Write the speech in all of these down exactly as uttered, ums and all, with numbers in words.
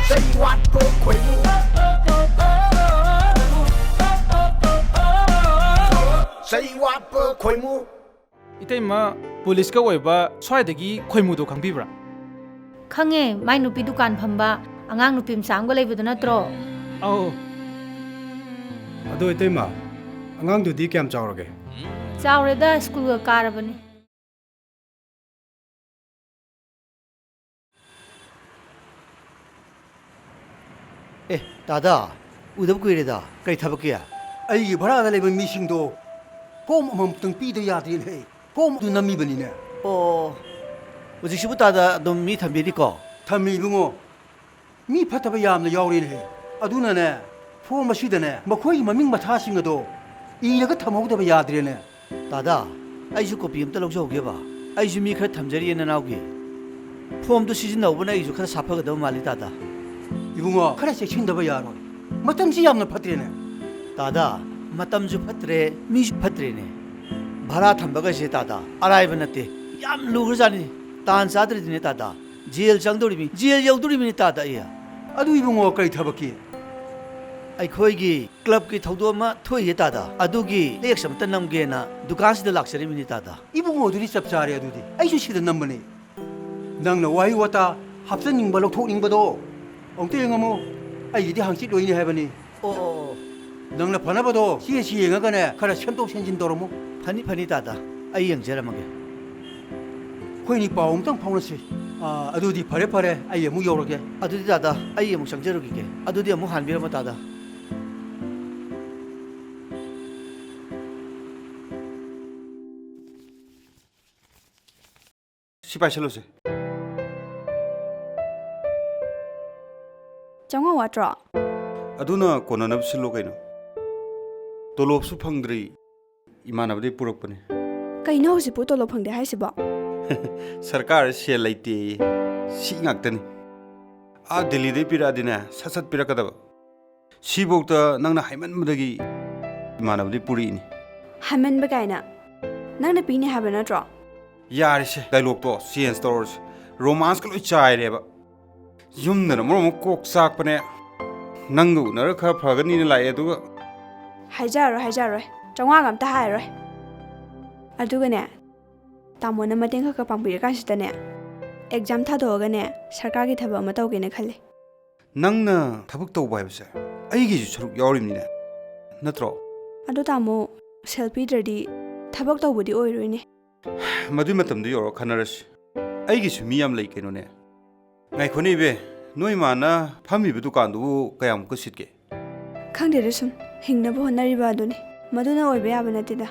ꯆꯩ ꯋꯥꯠꯄ ꯈꯣꯏꯃꯨ꯫ ꯆꯩ ꯋꯥꯠꯄ ꯈꯣꯏꯃꯨ꯫ ꯏꯇꯩꯃ, ꯄꯨꯂꯤꯁꯀ ꯑꯣꯏꯕ ꯁ꯭ꯋꯥꯏꯗꯒꯤ ꯈꯣꯏꯃꯨꯗꯣ ꯈꯪꯕꯤꯕ꯭ꯔꯥ? ꯈꯪꯉꯦ, ꯃꯥꯏ ꯅꯨꯄꯤ ꯗꯨꯀꯥꯟ ꯐꯝꯕ ꯑꯉꯥꯡ ꯅꯨꯄꯤ ꯃꯆꯥ ꯑꯃꯒ ꯂꯩꯕꯗꯣ ꯅꯠꯇ꯭ꯔꯣ? ꯑꯧ꯫ ꯑꯗꯣ ꯏꯇꯩꯃ, ꯑꯉꯥꯡꯗꯨꯗꯤ ꯀꯌꯥꯝ ꯆꯥꯎꯔꯒꯦ? ꯆꯥꯎꯔꯦꯗ, ꯁ꯭ꯀꯨꯜꯒ ꯀꯥꯔꯕꯅꯤ꯫ ꯑꯦ, ꯇꯥꯗꯥ, ꯎꯗꯕ ꯀꯨꯏꯔꯦꯗ꯫ ꯀꯔꯤ ꯊꯕꯛꯀꯤ? ꯑꯩꯒꯤ ꯚꯔꯥꯗ ꯂꯩꯕ ꯃꯤꯁꯤꯡꯗꯣ ꯐꯣꯝ ꯑꯃꯃꯝꯇꯪ ꯄꯤꯗ ꯌꯥꯗ꯭ꯔꯦꯅꯦꯍꯦ꯫ ꯐꯣꯝ ꯑꯗꯨ ꯅꯝꯃꯤꯕꯅꯤꯅꯦ꯫ ꯑꯣ, ꯍꯧꯖꯤꯛꯁꯤꯕꯨ ꯇꯥꯗꯥ ꯑꯗꯨꯝ ꯃꯤ ꯊꯝꯕꯤꯔꯤꯀꯣ? ꯊꯝꯃꯤ ꯏꯕꯨꯡꯉꯣ꯫ ꯃꯤ ꯐꯠꯇꯕ ꯌꯥꯝꯅ ꯌꯥꯎꯔꯦꯅꯦꯍꯦ꯫ ꯑꯗꯨꯅꯅꯦ, ꯐꯣꯝ ꯑꯁꯤꯗꯅꯦ ꯃꯈꯣꯏꯒꯤ ꯃꯃꯤꯡ ꯃꯊꯥꯁꯤꯡ ꯑꯗꯣ ꯏꯔꯒ ꯊꯝꯍꯧꯗꯕ ꯌꯥꯗ꯭ꯔꯦꯅꯦ꯫ ꯇꯥꯗꯥ, ꯑꯩꯁꯨ ꯀꯣꯄꯤ ꯑꯝꯇ ꯂꯧꯖꯍꯧꯒꯦꯕ꯫ ꯑꯩꯁꯨ ꯃꯤ ꯈꯔ ꯊꯝꯖꯔꯤꯌꯦ ꯅꯅꯥꯎꯒꯤ꯫ ꯐꯣꯝꯗꯨ ꯁꯤꯖꯤꯟꯅꯍꯧꯕꯅ ꯑꯩꯁꯨ ꯈꯔ ꯁꯥꯐꯒꯗꯕ ꯃꯥꯜꯂꯤ ꯇꯥꯗꯥ꯫ ꯏꯕꯨꯡꯉꯣ, ꯈꯔ ꯆꯦꯛꯁꯤꯟꯗꯕ ꯌꯥꯔꯣꯏ꯫ ꯃꯇꯝꯁꯤ ꯌꯥꯝꯅ ꯐꯠꯇ꯭ꯔꯦꯅꯦ꯫ ꯇꯥꯗꯥ, ꯃꯇꯝꯁꯨ ꯐꯠꯇ꯭ꯔꯦ, ꯃꯤꯁꯨ ꯐꯠꯇ꯭ꯔꯦꯅꯦ꯫ ꯚꯔꯥ ꯊꯝꯕꯒꯁꯦ ꯇꯥꯗꯥ, ꯑꯔꯥꯏꯕ ꯅꯠꯇꯦ꯫ ꯌꯥꯝ ꯂꯨꯈ꯭ꯔꯖꯥꯠꯅꯤ꯫ ꯇꯥꯟ ꯆꯥꯗ꯭ꯔꯗꯤꯅꯦ ꯇꯥꯗꯥ, ꯖꯦꯜ ꯆꯪꯗꯧꯔꯤꯃꯤ, ꯖꯦꯜ ꯌꯧꯗꯧꯔꯤꯃꯤꯅꯦ ꯇꯥꯗꯥ ꯑꯩ꯫ ꯑꯗꯨ ꯏꯕꯨꯡꯉꯣ, ꯀꯔꯤ ꯊꯕꯛꯀꯤ? ꯑꯩꯈꯣꯏꯒꯤ ꯀ꯭ꯂꯕꯀꯤ ꯊꯧꯗꯣꯛ ꯑꯃ ꯊꯣꯛꯏꯌꯦ ꯇꯥꯗꯥ, ꯑꯗꯨꯒꯤ ꯐ꯭ꯂꯦꯛꯁ ꯑꯝꯇ ꯅꯝꯒꯦꯅ ꯗꯨꯀꯥꯟꯁꯤꯗ ꯂꯥꯛꯆꯔꯤꯃꯤꯅꯦ ꯇꯥꯗꯥ꯫ ꯏꯕꯨꯡꯉꯣ, ꯑꯗꯨꯗꯤ ꯆꯞ ꯆꯥꯔꯦ꯫ ꯑꯗꯨꯗꯤ ꯑꯩꯁꯨ ꯁꯤꯗ ꯅꯝꯕꯅꯦ꯫ ꯅꯪꯅ ꯋꯥꯍꯩ ꯋꯥꯇꯥ ꯍꯥꯞꯆꯅꯤꯡꯕ, ꯂꯧꯊꯣꯛꯅꯤꯡꯕꯗꯣ ꯑꯃꯨꯛꯇ ꯌꯦꯡꯉꯝꯃꯨ꯫ ꯑꯩꯒꯤꯗꯤ ꯍꯪꯆꯤꯠ ꯂꯣꯏꯅꯤ ꯍꯥꯏꯕꯅꯤ꯫ ꯑꯣ, ꯑꯣ, ꯑꯣ꯫ ꯅꯪꯅ ꯐꯅꯕꯗꯣ ꯆꯦꯁꯤ ꯌꯦꯡꯉꯒꯅꯦ, ꯈꯔ ꯁꯦꯝꯗꯣꯛ ꯁꯦꯝꯖꯤꯟ ꯇꯧꯔꯝꯃꯨ꯫ ꯐꯅꯤ, ꯐꯅꯤ ꯇꯥꯗꯥ, ꯑꯩ ꯌꯦꯡꯖꯔꯝꯃꯒꯦ꯫ ꯑꯩꯈꯣꯏꯅꯤ ꯄꯥꯎ ꯑꯃꯨꯛꯇꯪ ꯐꯥꯎꯅꯁꯤ꯫ ꯑꯥ, ꯑꯗꯨꯗꯤ ꯐꯔꯦ, ꯐꯔꯦ, ꯑꯩ ꯑꯃꯨꯛ ꯌꯧꯔꯒꯦ꯫ ꯑꯗꯨꯗꯤ ꯇꯥꯗꯥ, ꯑꯩ ꯑꯃꯨꯛ ꯆꯪꯖꯔꯨꯈꯤꯒꯦ꯫ ꯑꯗꯨꯗꯤ ꯑꯃꯨꯛ ꯍꯥꯟꯕꯤꯔꯝꯃꯣ ꯇꯥꯗꯥ꯫ ꯁꯤ ꯄꯥꯏꯁꯜꯂꯨꯁꯦ꯫ ꯆꯥꯝꯃꯉꯥ ꯋꯥꯠꯇ꯭ꯔꯣ? ꯑꯗꯨꯅ ꯀꯣꯟꯅꯅꯕ ꯁꯤꯜꯂꯣ ꯀꯩꯅꯣ꯫ ꯇꯣꯂꯣꯞꯁꯨ ꯐꯪꯗ꯭ꯔꯤ, ꯏꯃꯥꯟꯅꯕꯗꯩ ꯄꯨꯔꯛꯄꯅꯦ꯫ ꯀꯩꯅꯣ ꯍꯧꯖꯤꯛꯄꯨ ꯇꯣꯂꯣꯞ ꯐꯪꯗꯦ ꯍꯥꯏꯁꯤꯕꯣ? ꯁꯔꯀꯥꯔꯗ ꯁꯦꯜ ꯂꯩꯇꯦꯌꯦ, ꯁꯤ ꯉꯥꯛꯇꯅꯤ꯫ ꯑꯥ ꯗꯤꯜꯂꯤꯗꯩ ꯄꯤꯔꯛꯑꯗꯤꯅꯦ, ꯁꯠ ꯁꯠ ꯄꯤꯔꯛꯀꯗꯕ꯫ ꯁꯤꯐꯧꯗ ꯅꯪꯅ ꯍꯥꯏꯃꯟꯕꯗꯒꯤ ꯏꯃꯥꯟꯅꯕꯗꯤ ꯄꯨꯔꯛꯏꯅꯤ꯫ ꯍꯥꯏꯃꯟꯕ ꯀꯥꯏꯅ? ꯅꯪꯅ ꯄꯤꯅꯤ ꯍꯥꯏꯕ ꯅꯠꯇ꯭ꯔꯣ? ꯌꯥꯔꯦꯁꯦ, ꯗꯥꯏꯂꯣꯛꯇꯣ ꯆꯦꯟꯖ ꯇꯧꯔꯁꯤ꯫ ꯔꯣꯃꯥꯟꯁꯀ ꯂꯣꯏ ꯆꯥꯏꯔꯦꯕ꯫ ꯌꯨꯝꯗꯅ ꯃꯔꯣꯟ ꯑꯃ ꯀꯣꯛ ꯆꯥꯛꯄꯅꯦ꯫ ꯅꯪꯒ ꯎꯅꯔ ꯈꯔ ꯐꯒꯅꯤꯅ ꯂꯥꯛꯑꯦ, ꯑꯗꯨꯒ ꯍꯥꯏꯖꯔꯔꯣꯏ, ꯍꯥꯏꯖꯔꯔꯣꯏ꯫ ꯆꯥꯝꯃꯉꯥꯒ ꯑꯝꯇ ꯍꯥꯏꯔꯔꯣꯏ꯫ ꯑꯗꯨꯒꯅꯦ, ꯇꯥꯃꯣꯅ ꯃꯇꯦꯡ ꯈꯔ ꯈꯔ ꯄꯥꯡꯕꯤꯔꯀꯥꯟꯁꯤꯗꯅꯦ, ꯑꯦꯛꯖꯥꯝ ꯊꯥꯗꯣꯛꯑꯒꯅꯦ, ꯁꯔꯀꯥꯔꯒꯤ ꯊꯕꯛ ꯑꯃ ꯇꯧꯒꯦꯅ ꯈꯜꯂꯤ꯫ ꯅꯪꯅ ꯊꯕꯛ ꯇꯧꯕ ꯍꯥꯏꯕꯁꯦ ꯑꯩꯒꯤꯁꯨ ꯁꯔꯨꯛ ꯌꯥꯎꯔꯤꯕꯅꯤꯅꯦ, ꯅꯠꯇ꯭ꯔꯣ? ꯑꯗꯣ ꯇꯥꯃꯣ, ꯁꯦꯜ ꯄꯤꯗ꯭ꯔꯗꯤ ꯊꯕꯛ ꯇꯧꯕꯗꯤ ꯑꯣꯏꯔꯣꯏꯅꯦ꯫ ꯃꯗꯨꯏ ꯃꯇꯝꯗꯨ ꯌꯧꯔꯒ ꯈꯟꯅꯔꯁꯤ꯫ ꯑꯩꯒꯤꯁꯨ ꯃꯤ ꯌꯥꯝ ꯂꯩ ꯀꯩꯅꯣꯅꯦ꯫ ꯉꯥꯏꯈꯣꯅꯦ ꯏꯕꯦ, ꯅꯣꯏ ꯃꯥꯅ ꯐꯝꯃꯤꯕ ꯗꯨꯀꯥꯟꯗꯨꯕꯨ ꯀꯌꯥꯃꯨꯛꯀ ꯁꯤꯠꯀꯦ? ꯈꯪꯗꯦꯗ, ꯁꯨꯝ ꯍꯤꯡꯅꯕ ꯍꯣꯠꯅꯔꯤꯕ ꯑꯗꯨꯅꯤ꯫ ꯃꯗꯨꯅ ꯑꯣꯏꯕ ꯌꯥꯕ ꯅꯠꯇꯦꯗ꯫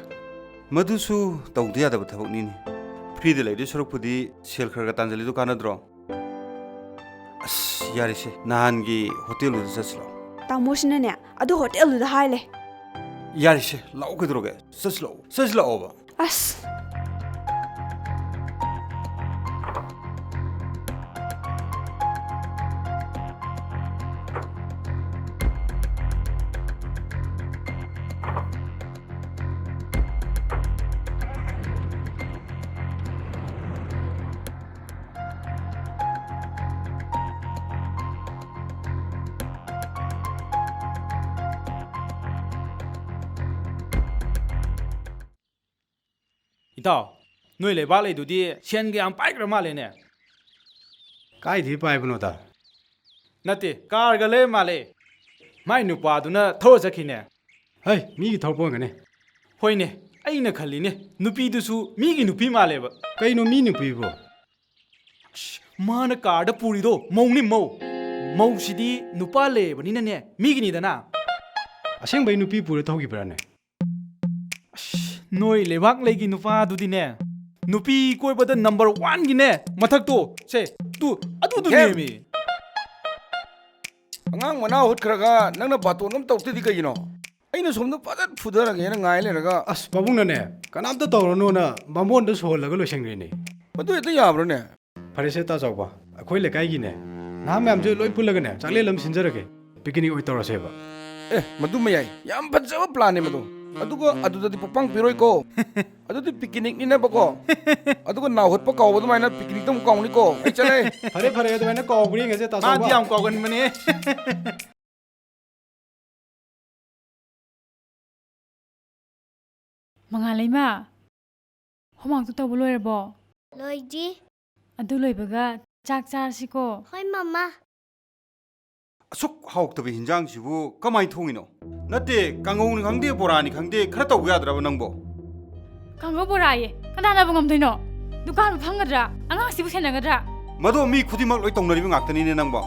ꯃꯗꯨꯁꯨ ꯇꯧꯗ ꯌꯥꯗꯕ ꯊꯕꯛꯅꯤꯅꯦ꯫ ꯐ꯭ꯔꯤꯗ ꯂꯩꯗꯣꯏ ꯁꯔꯨꯛꯄꯨꯗꯤ ꯁꯦꯜ ꯈꯔ ꯈꯔ ꯇꯥꯟꯁꯤꯜꯂꯤꯗꯣ ꯀꯥꯟꯅꯗ꯭ꯔꯣ? ꯑꯁ, ꯌꯥꯔꯦꯁꯦ, ꯅꯍꯥꯟꯒꯤ ꯍꯣꯇꯦꯜꯗꯨꯗ ꯆꯠꯁꯤꯔꯣ? ꯇꯥꯃꯣꯁꯤꯅꯅꯦ, ꯑꯗꯨ ꯍꯣꯇꯦꯜꯗꯨꯗ ꯍꯥꯏ ꯂꯩ꯫ ꯌꯥꯔꯦꯁꯦ, ꯂꯥꯛꯑꯣ, ꯀꯩꯗꯧꯔꯒꯦ? ꯆꯠꯁꯤ ꯂꯥꯛꯑꯣ, ꯆꯠꯁꯤ ꯂꯥꯛꯑꯣꯕ꯫ ꯑꯁ꯫ ꯏꯇꯥꯎ, ꯅꯣꯏ ꯂꯩꯕꯥꯛ ꯂꯩꯗꯨꯗꯤ ꯁꯦꯟꯒ ꯌꯥꯝ ꯄꯥꯏꯈ꯭ꯔ ꯃꯥꯜꯂꯦꯅꯦ꯫ ꯀꯥꯏꯗꯩ ꯄꯥꯏꯕꯅꯣꯗ? ꯅꯠꯇꯦ, ꯀꯥꯔꯒ ꯂꯩ ꯃꯥꯜꯂꯦ꯫ ꯃꯥꯏ ꯅꯨꯄꯥꯗꯨꯅ ꯊꯧꯔ ꯆꯠꯈꯤꯅꯦ꯫ ꯍꯩ, ꯃꯤꯒꯤ ꯊꯧꯔꯛꯄ ꯑꯣꯏꯔꯝꯒꯅꯤ꯫ ꯍꯣꯏꯅꯦ, ꯑꯩꯅ ꯈꯜꯂꯤꯅꯦ, ꯅꯨꯄꯤꯗꯨꯁꯨ ꯃꯤꯒꯤ ꯅꯨꯄꯤ ꯃꯥꯜꯂꯦꯕ꯫ ꯀꯩꯅꯣ ꯃꯤ ꯅꯨꯄꯤꯕꯨ? ꯑꯁ, ꯃꯥꯅ ꯀꯥꯔꯗ ꯄꯨꯔꯤꯗꯣ ꯃꯧꯅꯤ, ꯃꯧ꯫ ꯃꯧꯁꯤꯗꯤ ꯅꯨꯄꯥ ꯂꯩꯔꯕꯅꯤꯅꯅꯦ, ꯃꯤꯒꯤꯅꯤꯗꯅ꯫ ꯑꯁꯦꯡꯕꯩ ꯅꯨꯄꯤ ꯄꯨꯔ ꯊꯧꯈꯤꯕ꯭ꯔꯥꯅꯦ? ꯑꯁ, ꯅꯣꯏ ꯂꯩꯕꯥꯛ ꯂꯩꯒꯤ ꯅꯨꯄꯥꯗꯨꯗꯤꯅꯦ, ꯅꯨꯄꯤ ꯀꯣꯏꯕꯗ ꯅꯝꯕꯔ ꯋꯥꯟꯒꯤꯅꯦ, ꯃꯊꯛꯇꯣ, ꯁꯦ, ꯇꯨ, ꯑꯗꯨꯗꯨ ꯀꯦꯝ? ꯅꯦꯝꯃꯤ꯫ ꯑꯉꯥꯡ ꯃꯅꯥ ꯍꯨꯠꯈ꯭ꯔꯒ ꯅꯪꯅ ꯕꯥꯇꯣꯟ ꯑꯃ ꯇꯧꯔꯛꯇ꯭ꯔꯗꯤ ꯀꯩꯒꯤꯅꯣ? ꯑꯩꯅ ꯁꯣꯝꯗ ꯐꯖꯅ ꯐꯨꯊꯔꯒꯦꯅ ꯉꯥꯏ ꯂꯩꯔꯒ꯫ ꯑꯁ, ꯄꯥꯕꯨꯡꯅꯅꯦ, ꯀꯅꯥꯝꯇ ꯇꯧꯔꯅꯨꯅ ꯕꯥꯃꯣꯟꯗ ꯁꯣꯜꯂꯒ ꯂꯣꯏꯁꯟꯈ꯭ꯔꯦꯅꯦ꯫ ꯃꯗꯨ ꯍꯦꯛꯇ ꯌꯥꯕ꯭ꯔꯣꯅꯦ? ꯐꯔꯦꯁꯦ, ꯇꯥ ꯆꯥꯎꯕ, ꯑꯩꯈꯣꯏ ꯂꯩꯀꯥꯏꯒꯤꯅꯦ, ꯅꯍꯥ ꯃꯌꯥꯝꯁꯦ ꯂꯣꯏ ꯄꯨꯜꯂꯒꯅꯦ, ꯆꯥꯛꯂꯦꯟ ꯑꯃ ꯁꯤꯟꯖꯔꯒꯦ, ꯄꯤꯀꯤꯅꯤꯛ ꯑꯣꯏ ꯇꯧꯔꯁꯦꯕ꯫ ꯑꯦ, ꯃꯗꯨꯃ ꯌꯥꯏ, ꯌꯥꯝ ꯐꯖꯕ ꯄ꯭ꯂꯥꯟꯅꯦ ꯃꯗꯨ꯫ ꯑꯗꯨꯒ ꯑꯗꯨꯗꯗꯤ ꯄꯣꯛꯄꯥꯡ ꯄꯤꯔꯣꯏꯀꯣ꯫ ꯑꯗꯨꯗꯤ ꯄꯤꯀꯤꯅꯤꯛꯅꯤꯅꯕꯀꯣ꯫ ꯑꯗꯨꯒ ꯅꯥꯍꯨꯠꯄ ꯀꯥꯎꯕ ꯑꯗꯨꯃꯥꯏꯅ ꯄꯤꯀꯤꯅꯤꯛꯇ ꯑꯃꯨꯛ ꯀꯥꯎꯅꯤꯀꯣ꯫ ꯑꯩ ꯆꯠꯂꯦ꯫ ꯐꯔꯦ, ꯐꯔꯦ, ꯑꯗꯨꯃꯥꯏꯅ ꯀꯥꯎꯕ꯭ꯔꯥ ꯌꯦꯡꯉꯁꯦ, ꯇꯥ ꯃꯥꯗꯤ ꯆꯥꯎꯕ꯫ ꯌꯥꯝ ꯀꯥꯎꯒꯟꯕꯅꯦ꯫ ꯃꯉꯥꯜꯂꯩꯃ, homeworkꯇꯨ ꯇꯧꯕ ꯂꯣꯏꯔꯕꯣ? ꯂꯣꯏꯗ꯭ꯔꯤ꯫ ꯑꯗꯨ ꯂꯣꯏꯕꯒ ꯆꯥꯛ ꯆꯥꯔꯁꯤꯀꯣ꯫ ꯍꯣꯏ, ꯃꯃꯥ꯫ ꯑꯁꯨꯛ ꯍꯥꯎꯇꯕ ꯍꯤꯟꯖꯥꯡꯁꯤꯕꯨ ꯀꯃꯥꯏꯅ ꯊꯣꯡꯉꯤꯅꯣ? ꯅꯠꯇꯦ, ꯀꯥꯡꯉꯧꯅꯤ ꯈꯪꯗꯦ, ꯕꯣꯔꯥꯅꯤ ꯈꯪꯗꯦ, ꯈꯔ ꯇꯧꯕ ꯌꯥꯗ꯭ꯔꯕ ꯅꯪꯕꯣ? ꯀꯥꯡꯉꯧ ꯕꯣꯔꯥꯌꯦ, ꯀꯅꯥꯅꯕꯨ ꯉꯝꯗꯣꯏꯅꯣ? ꯗꯨꯀꯥꯟꯕꯨ ꯐꯝꯒꯗ꯭ꯔꯥ? ꯑꯉꯥꯡꯁꯤꯕꯨ ꯁꯦꯟꯅꯒꯗ꯭ꯔꯥ? ꯃꯗꯣ ꯃꯤ ꯈꯨꯗꯤꯡꯃꯛ ꯂꯣꯏ ꯇꯧꯅꯔꯤꯕ ꯉꯥꯛꯇꯅꯤꯅꯦ ꯅꯪꯕꯣ꯫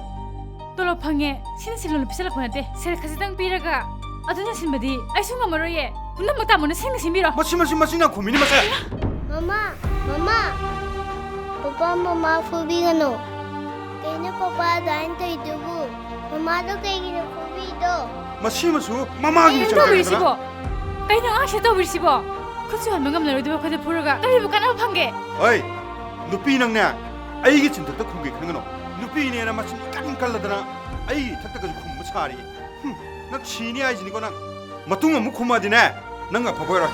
ꯇꯣꯂꯣꯞ ꯐꯪꯉꯦ, ꯁꯤꯅ ꯁꯤꯜꯂꯣꯅ ꯄꯤꯁꯜꯂꯛꯄ ꯅꯠꯇꯦ, ꯁꯦꯜ ꯈꯖꯤꯛꯇꯪ ꯄꯤꯔꯒ ꯑꯗꯨꯅ ꯁꯤꯟꯕꯗꯤ ꯑꯩꯁꯨ ꯉꯝꯃꯔꯣꯏꯌꯦ꯫ ꯄꯨꯝꯅꯃꯛ ꯇꯥꯃꯣꯅ ꯁꯤꯟꯒ ꯁꯤꯟꯕꯤꯔꯣ꯫ ꯃꯁꯤ, ꯃꯁꯤ, ꯃꯁꯤ ꯅꯪ ꯈꯨꯝꯃꯤꯅꯤ ꯃꯁꯦ꯫ ꯃꯃꯥ, ꯃꯃꯥ, ꯄꯄꯥ ꯃꯃꯥ ꯐꯨꯕꯤꯒꯅꯨ꯫ ꯀꯩꯅꯣ ꯄꯄꯥ ꯑꯗꯨꯃꯥꯏꯅ ꯇꯧꯔꯤꯗꯨꯕꯨ? ꯃꯃꯥꯗꯣ ꯀꯩꯒꯤꯅꯣ ꯐꯨꯕꯤꯗꯣ? ꯃꯁꯤꯃꯁꯨ ꯃꯃꯥꯒꯤ ꯀꯩꯅꯣ ꯃꯤꯆꯪ ꯇꯧꯔꯤꯁꯤꯕꯣ? ꯀꯩꯅꯣ ꯑꯉꯥꯡꯁꯤꯗ ꯇꯧꯕꯤꯔꯤꯁꯤꯕꯣ? ꯈꯨꯠꯁꯨ ꯍꯟꯕ ꯉꯝꯂꯔꯣꯏꯗꯕ ꯑꯩꯈꯣꯏꯗ ꯐꯨꯔꯒ ꯀꯔꯤꯕꯨ ꯀꯥꯟꯅꯕ ꯐꯪꯒꯦ? ꯍꯣꯏ, ꯅꯨꯄꯤ ꯅꯪꯅꯦ, ꯑꯩꯒꯤ ꯆꯤꯟꯊꯛꯇ ꯈꯨꯝꯒꯦ ꯈꯟꯒꯅꯣ꯫ ꯅꯨꯄꯤꯅꯦꯅ ꯃꯆꯤꯟ ꯏꯀꯟ ꯀꯜꯂꯗꯅ ꯑꯩꯒꯤ ꯏꯊꯛꯇꯒꯁꯨ ꯈꯨꯝꯕ ꯁꯥꯔꯤ꯫ ꯍꯨꯝ, ꯅꯪ ꯁꯤꯅꯤ ꯍꯥꯏꯁꯤꯅꯤꯀꯣ ꯅꯪ꯫ ꯃꯇꯨꯡ ꯑꯃꯨꯛ ꯈꯨꯝꯃꯗꯤꯅꯦ, ꯅꯪ ꯑꯐꯕ ꯑꯣꯏꯔꯣꯏ꯫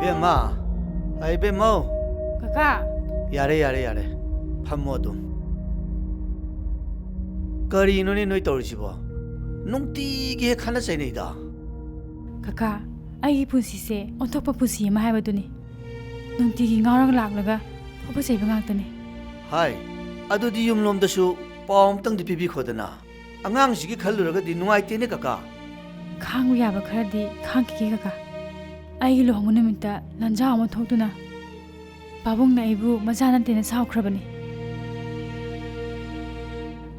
ꯕꯦꯝꯃ, ꯑꯩ ꯕꯦꯝꯃꯧ꯫ ꯀꯀꯥ꯫ ꯌꯥꯔꯦ, ꯌꯥꯔꯦ, ꯌꯥꯔꯦ꯫ ꯐꯝꯃꯣ ꯑꯗꯨꯝ꯫ ꯀꯔꯤꯅꯣꯅꯦ ꯅꯣꯏ ꯇꯧꯔꯤꯁꯤꯕꯣ? ꯅꯨꯡꯇꯤꯒꯤ ꯍꯦꯛ ꯈꯠꯅ ꯆꯩꯅꯩꯗ꯫ ꯀꯀꯥ, ꯑꯩꯒꯤ ꯄꯨꯟꯁꯤꯁꯦ ꯑꯣꯟꯊꯣꯛꯄ ꯄꯨꯟꯁꯤ ꯑꯃ ꯍꯥꯏꯕꯗꯨꯅꯤ꯫ ꯅꯨꯡꯇꯤꯒꯤ ꯉꯥꯎꯔꯒ ꯂꯥꯛꯂꯒ ꯐꯨꯕ ꯆꯩꯕ ꯉꯥꯛꯇꯅꯤ꯫ ꯍꯥꯏ, ꯑꯗꯨꯗꯤ ꯌꯨꯝꯂꯣꯝꯗꯁꯨ ꯄꯥꯎ ꯑꯝꯇꯪꯗꯤ ꯄꯤꯕꯤꯈꯣꯗꯅ꯫ ꯑꯉꯥꯡꯁꯤꯒꯤ ꯈꯜꯂꯨꯔꯒꯗꯤ ꯅꯨꯡꯉꯥꯏꯇꯦꯅꯦ ꯀꯀꯥ꯫ ꯈꯥꯡꯕ ꯌꯥꯕ ꯈꯔꯗꯤ ꯈꯥꯡꯈꯤꯒꯦ ꯀꯀꯥ꯫ ꯑꯩꯒꯤ ꯂꯨꯍꯣꯡꯕ ꯅꯨꯃꯤꯠꯇ ꯂꯥꯟꯖꯥꯎ ꯑꯃ ꯊꯣꯛꯇꯨꯅ ꯄꯥꯕꯨꯡꯅ ꯑꯩꯕꯨ ꯃꯆꯥ ꯅꯠꯇꯦꯅ ꯁꯥꯎꯈ꯭ꯔꯕꯅꯤ꯫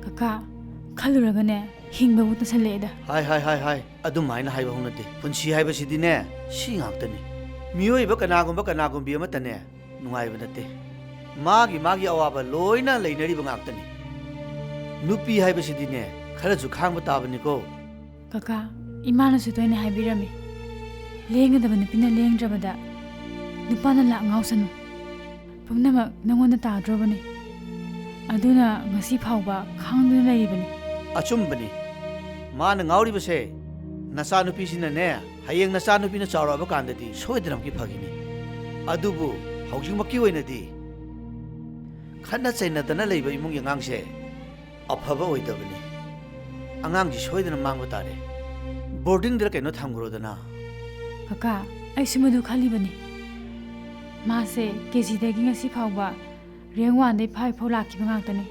ꯀꯀꯥ, ꯈꯜꯂꯨꯔꯒꯅꯦ ꯍꯤꯡꯕꯕꯨ ꯇꯟꯁꯜꯂꯛꯑꯦꯗ꯫ ꯍꯥꯏ, ꯍꯥꯏ, ꯍꯥꯏ, ꯍꯥꯏ꯫ ꯑꯗꯨꯃꯥꯏꯅ ꯍꯥꯏꯕ ꯍꯧꯅꯗꯦ꯫ ꯄꯨꯟꯁꯤ ꯍꯥꯏꯕꯁꯤꯗꯤꯅꯦ, ꯁꯤ ꯉꯥꯛꯇꯅꯤ꯫ ꯃꯤꯑꯣꯏꯕ ꯀꯅꯥꯒꯨꯝꯕ ꯀꯅꯥꯒꯨꯝꯕꯤ ꯑꯃꯠꯇꯅꯦ ꯅꯨꯡꯉꯥꯏꯕ ꯅꯠꯇꯦ꯫ ꯃꯥꯒꯤ ꯃꯥꯒꯤ ꯑꯋꯥꯕ ꯂꯣꯏꯅ ꯂꯩꯅꯔꯤꯕ ꯉꯥꯛꯇꯅꯤ꯫ ꯅꯨꯄꯤ ꯍꯥꯏꯕꯁꯤꯗꯤꯅꯦ, ꯈꯔꯁꯨ ꯈꯥꯡꯕ ꯇꯥꯕꯅꯤꯀꯣ꯫ ꯀꯀꯥ, ꯏꯃꯥꯅꯁꯨ ꯇꯣꯏꯅ ꯍꯥꯏꯕꯤꯔꯝꯃꯤ, "ꯂꯦꯡꯒꯗꯕ ꯅꯨꯄꯤꯅ ꯂꯦꯡꯗ꯭ꯔꯕꯗ ꯅꯨꯄꯥꯅ ꯂꯥꯛ ꯉꯥꯎꯁꯅꯨ꯫ ꯄꯨꯝꯅꯃꯛ ꯅꯉꯣꯟꯗ ꯇꯥꯗ꯭ꯔꯣꯕꯅꯤ"꯫ ꯑꯗꯨꯅ ꯉꯁꯤ ꯐꯥꯎꯕ ꯈꯥꯡꯗꯨꯅ ꯂꯩꯔꯤꯕꯅꯤ꯫ ꯑꯆꯨꯝꯕꯅꯤ꯫ ꯃꯥꯅ ꯉꯥꯎꯔꯤꯕꯁꯦ ꯅꯆꯥꯅꯨꯄꯤꯁꯤꯅꯅꯦ, ꯍꯌꯦꯡ ꯅꯆꯥꯅꯨꯄꯤꯅ ꯆꯥꯎꯔꯛꯑꯕ ꯀꯥꯟꯗꯗꯤ ꯁꯣꯏꯗꯅꯃꯛꯀꯤ ꯐꯈꯤꯅꯤ꯫ ꯑꯗꯨꯕꯨ ꯍꯧꯖꯤꯛꯃꯛꯀꯤ ꯑꯣꯏꯅꯗꯤ ꯈꯠꯅ ꯆꯩꯅꯗꯅ ꯂꯩꯕ ꯏꯃꯨꯡꯒꯤ ꯑꯉꯥꯡꯁꯦ ꯑꯐꯕ ꯑꯣꯏꯗꯕꯅꯤ꯫ ꯑꯉꯥꯡꯁꯤ ꯁꯣꯏꯗꯅ ꯃꯥꯡꯕ ꯇꯥꯔꯦ꯫ ꯕꯣꯔꯗꯤꯡꯗ ꯀꯩꯅꯣ ꯊꯝꯈ꯭ꯔꯣꯗꯅ꯫ ꯀꯀꯥ, ꯑꯩꯁꯨ ꯃꯗꯨ ꯈꯜꯂꯤꯕꯅꯤ꯫ ꯃꯥꯁꯦ ꯀꯦ ꯖꯤꯗꯒꯤ ꯉꯁꯤ ꯐꯥꯎꯕ ꯔꯦꯡ ꯋꯥꯟꯗꯩ ꯐꯥꯏꯚ ꯐꯥꯎ ꯂꯥꯛꯈꯤꯕ ꯉꯥꯛꯇꯅꯤ꯫